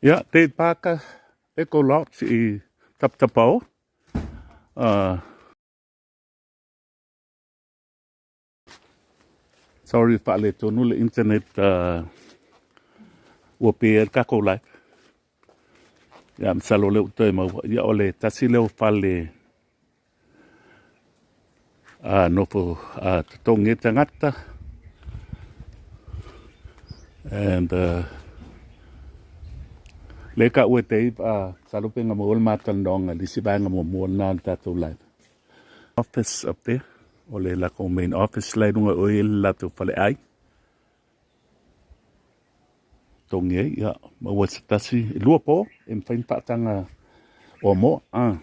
Ia, Dave Parker, Eco Lodge i Tapatapao. Sorry faaletonu le internet ua pe ai le tatou live. Ia masalo o lea ua toe maua. Ia o le tasi lea o fale nofo totogi ai tagata. And lea ka ua Dave masalo pe na maua le matalanoaga i le isi vaega muamua lena o le tatou live. Office up there, o le latou main office la i luga o i le latou faleai. Togi ai, ia, maua se tasi, e lua po, e mafai ona faataga oamoa. Ah.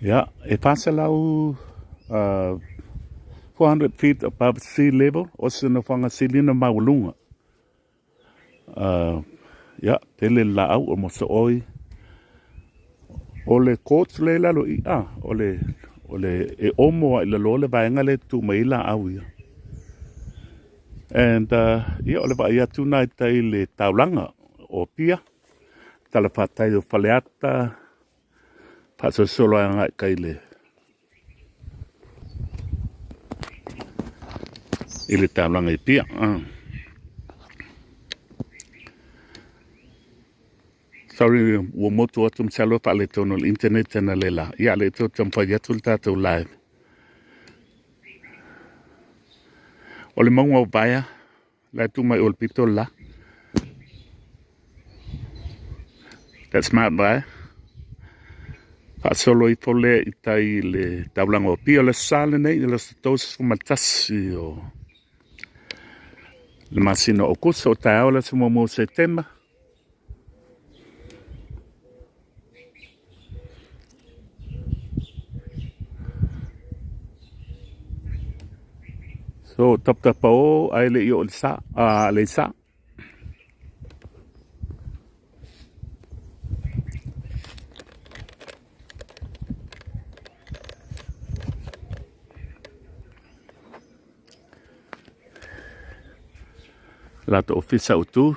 Ia, e 400, 400 feet above sea level, o se nofoaga silina maualuga. Ia, tele le laau o mosooi. O le court lea i lalo i i, o le, o le, e omo lava i lalo le vaega lea e tutu mai ai laau ia. And, ia, o le vaai atu lena i tai i le taulaga o Apia, talafatai o Faleata, faasolosolo agai i tai i le taulaga i Apia. Sorry ua motu atu masalo e faaletonu o le internet analeila. Ia a o lea e toe taumafai atu le tatou live. O le mauga o Vaea la e tu mai o le pito le la. That's Mount Vaea. Faasolo ifo lea i tai i le taulaga o Apia. O le Aso Sa lenei i le aso 31 o le masina o Aokuso, o taeao le aso muamua o Setema. So tapatapa o ae le i oo i le sa, Aleisa. Latou ofisa autu.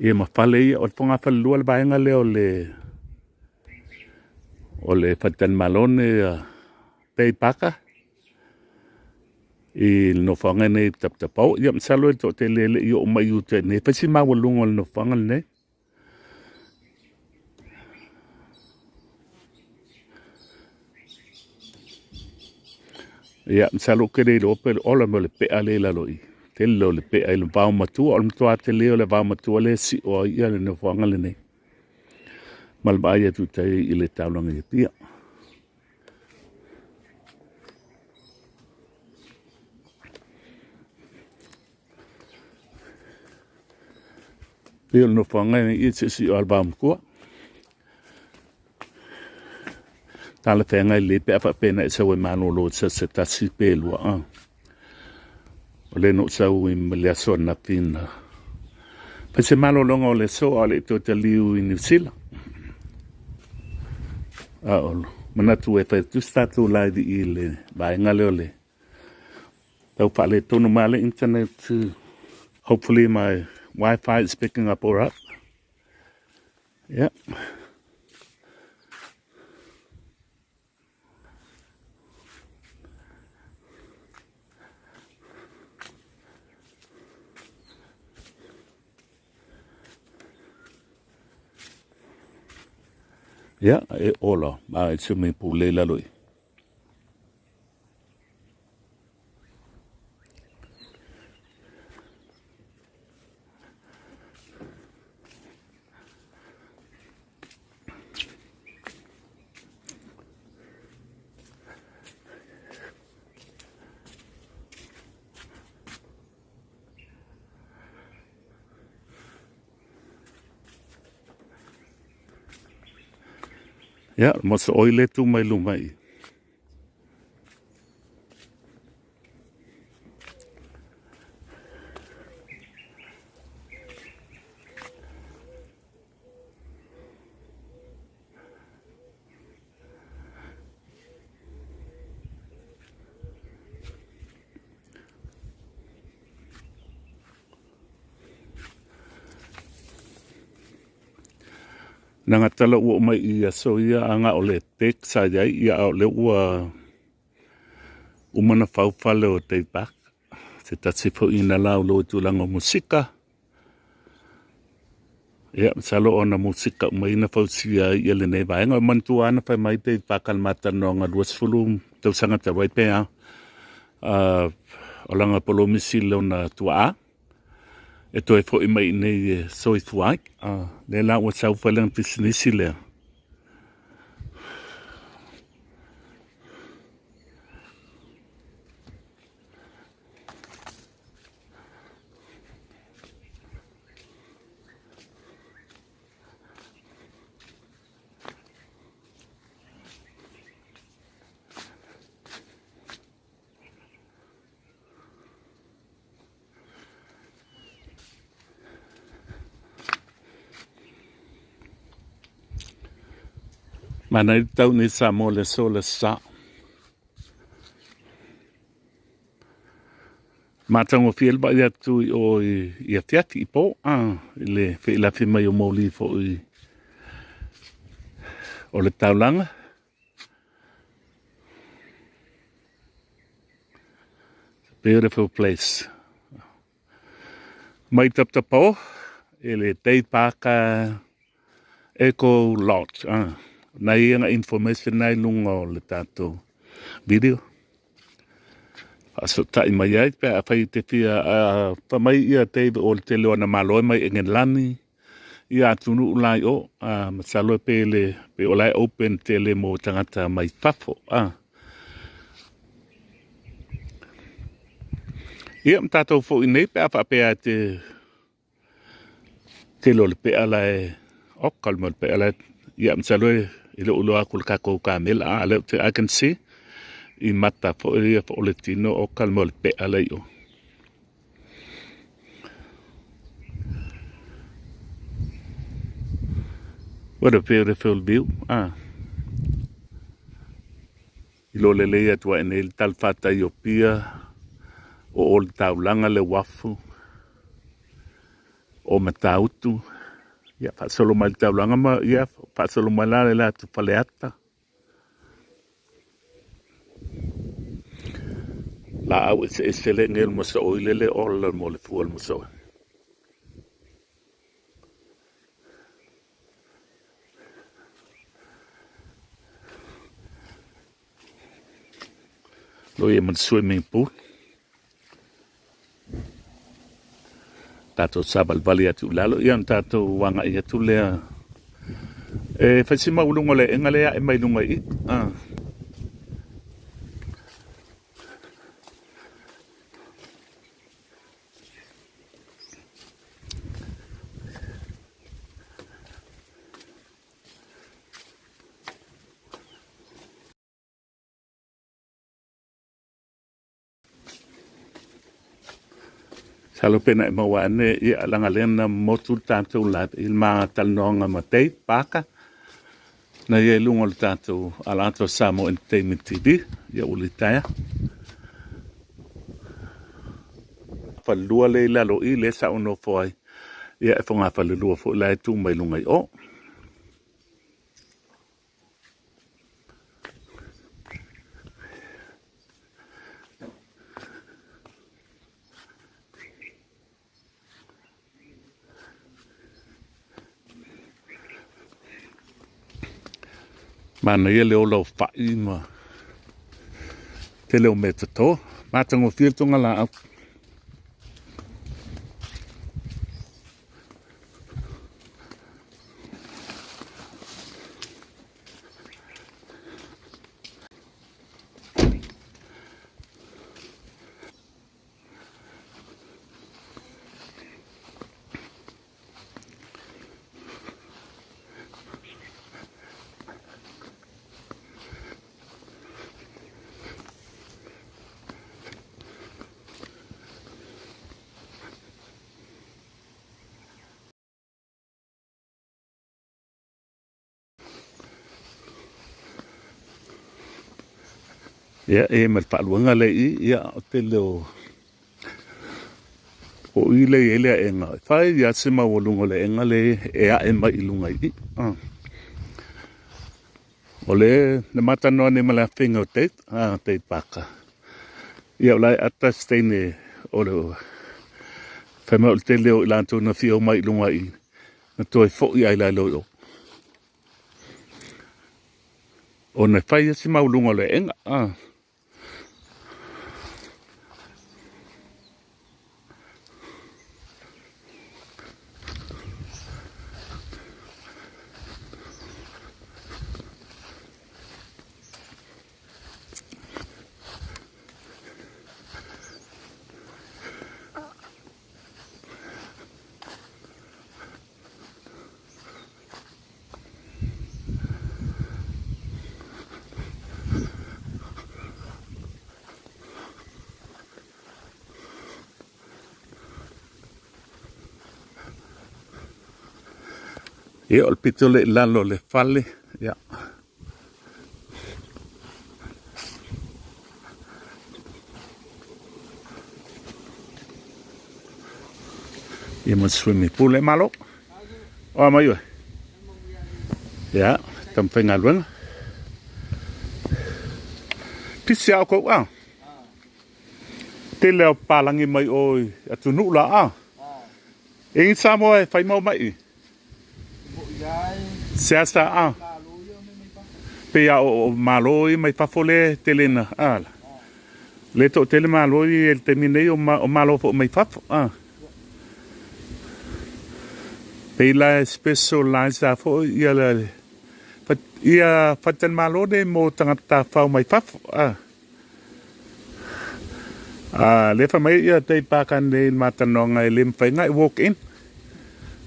Ia ma fale ia, o le fogafalelua le vaega lea o le o le faletalimalo lenei a Bay Parker i le nofoaga lenei i Taputapuo. Ia masalo e toatele e le i oo mai i uta i inei, fai si maualuga o le nofoaga lenei. Ia, masalo ou te le iloa pe o le ola mai o le pea lea i lalo i i. Tele o le pea i le vaomatua, o le matua tele o le vaomatua lea e sio ai le nofoaga lenei. Ma le vaai atu i tai i le taulaga i Apia. Pei o le nofoaga lenei e siosio lava i le vaomatua. Talafeagai lelei pe a faapea na e sau e malolo i se tasi pe lua. O lea na ou sau ai ma le aso ananafi na fai se malologa o le aso a o le i toe taliu i Niu Sila. A o manatu e fai atu se tatou live i le vaega lea o le tau faaletonu mai le internet. Hopefully my Wi-Fi is picking up all right. Yeah. Ia, e ola, a e swimming pool le i lalo i. Ia, mo se oi le tu mai luma i. Nagatala ua oo mai i aso ia a na o le deck sa i ai, ia a o lea ua uma ona fau fale o Dave Park. Se tasi foi na la o lo tulaga o musika. Ia, masalo o ana musika uma ia na fausia ai ia lenei vaega. E manatua lava na fai mai Dave Park i le ma talanoaga 20 tausaga talu ai pe a, o lana polomisi lona tuaa e toe foi mai i inei e soifua ai. Lea la ua sau foi lana pisinisi lea. Manaia le tau nei Samoa le aso le sa. Matagofie le vaai atu i o i afiafi i po a i le feilafi mai o moli foi o le taulaga. Beautiful place. Mai Taptapao i le Day Parker Eco Lodge. Ah, na ia nga information na i lunga o le tatou video. Faasootai mai ai pe a fai te fia fa mai ia Dave o le tele o ana malo e mai Engelani ia atunuu la i o. Masalo e pe le pe o la e open tele mo tagata mai fafo. Ia ma tatou foi nei pe a faapea te tele o le pea la e oka le mea o le pea la e ia masalo e le o iloa atu i le tatou kamela a lea ou te I can see i mata foi ia o le tino oka le mea o le pea la i o. What a beautiful view. Ah. I lo lelei atu ai nei le talafatai o Apia, o o le taulaga le uafu o Matautu, ia faasolo mai le taulaga ma ia faasolo mai la le la atu Faleata. Laau eseese le ngel mo sa oile le ola mo le fua le mo sa oile. Lo ia ma le swimming pool. Tatou savalivali atu i lalo, ia ona tatou agai atu lea. E fai si maualuga o le aega lea e ae mai luga i i. Ah. Masalo pe na e maua ane ia leaga lea na motu le tatou live i le ma talanoaga ma Dave Parker na ia i luga o le tatou ala atu o Samoa Entertainment TV ia ua litaea. Falelua lea i lalo i lea sa ou nofo ai ia e fogafalelua foi la e tu mai luga i o. Manaia le ola o fa'i ma tele o mea toto. Matagofie le tonga laau. Ia, e ma le faaluaga lea i i, ia, o tele o o i lea i ai le aega. E fai lava se maualuga o le aega lea e ae mai i luga i i. O le na matanoa nei ma le afega o Dave, ah, Dave Parker. Ia o la e ata se teine o le fai mai o le tele o i latou na fia omai i luga i na toe fo'i ai la i o. Ona e fai si mau luga o le eega. Ah. Ia, o le pito lea i lalo o le fale, ia. Ia ma swimming pool e malo. O a mai oe. Ia, tamafaigaluega. Pisi a o kou a. Tele o palangi mai o i atunuu la a. E i Samoa e fai mau mai. Seasa a. Pe a o malo i mai fafo le tele na a. Le to tele malo i le taimi nei o malo fo mai fafo a. Pei la e specialize a fo ia la ia faletalimalo nei mo tagata tafafao mai fafo a. A lea fai mai ia Dave Parker nei i le matalanoaga e le mafai ona e walk in,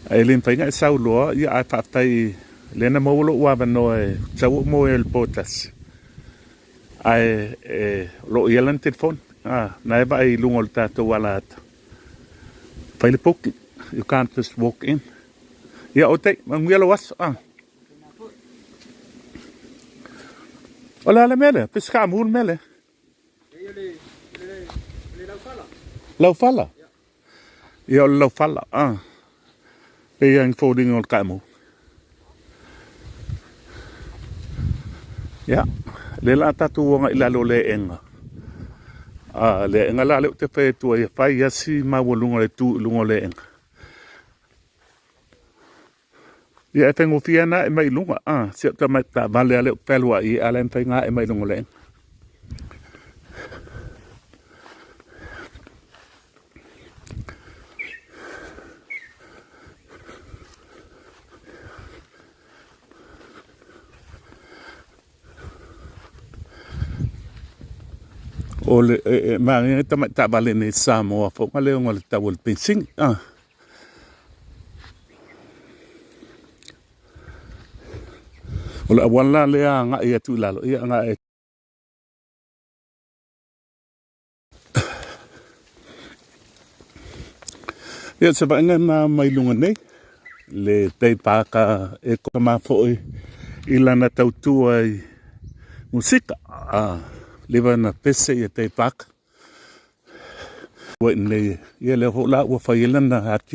e le mafai ona e sau loa, ia ae faafetai lea na maua lou avanoa e sau ou moe ai i le po e tasi. Ae e, o lo o i ai lana telefoni, a, na e vaai i luga o le tatou alaata. Fai le booking, you can't just walk in. Ia, o te, manuia lou aso, a. O le a le mea lea? Pe se kaamu le mea lea? Laufala? Ia o le laufala, ah. Pei lava ni foliga o le kaamu. Ia, lea la a tatou agai i lalo o le eega. Ah, le eega la lea ou te fai atu ai e fai lava si maualuga o le tu i luga o le eega. Ia e faigofie ana ae mai i luga, a, si au tama taavale a le o fealuai a le mafai ona ae mai i luga o le eega. O le e, e, manaia tamai taavale nei Samoa foi ma le ona le tau o le penisini. Ah. O le auala lea agai atu i lalo, ia agai Ia se vaaiga na mai luga nei, le Dave Parker e kama foi i lana tautua i musika. A, leva na pese ia Dave Parker. Ua i nei, ia lea foi la ua fai ai lana ati.